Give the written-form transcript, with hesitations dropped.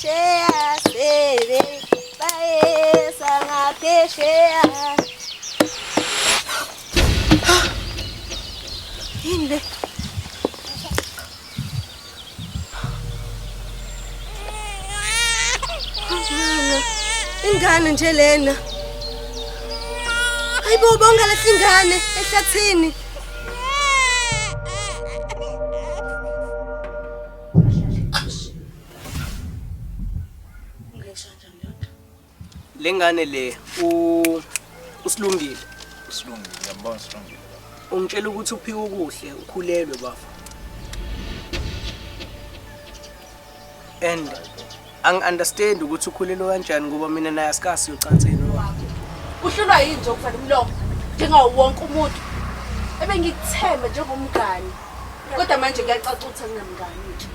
Ngaphesheya sebe bayesa ngaphesheya. Yini le? Ingane nje lena. Hayibo bongalahla ingane ehlathini. Le ngane le u usilungile. Usilungile, ngiyambona usilungile. Ungitshela ukuthi uphiwe ukuhle, ukhulelwe bafo. And angi-understand ukuthi ukhulelwe kanjani ngoba mina naye asikasi yocansini wakhe. Uhlulwa yini nje ukuvala umlomo njengawo wonke umuntu? Ebengikuthemba njengomngani. Kodwa manje kuyacaca ukuthi anginamngani nje.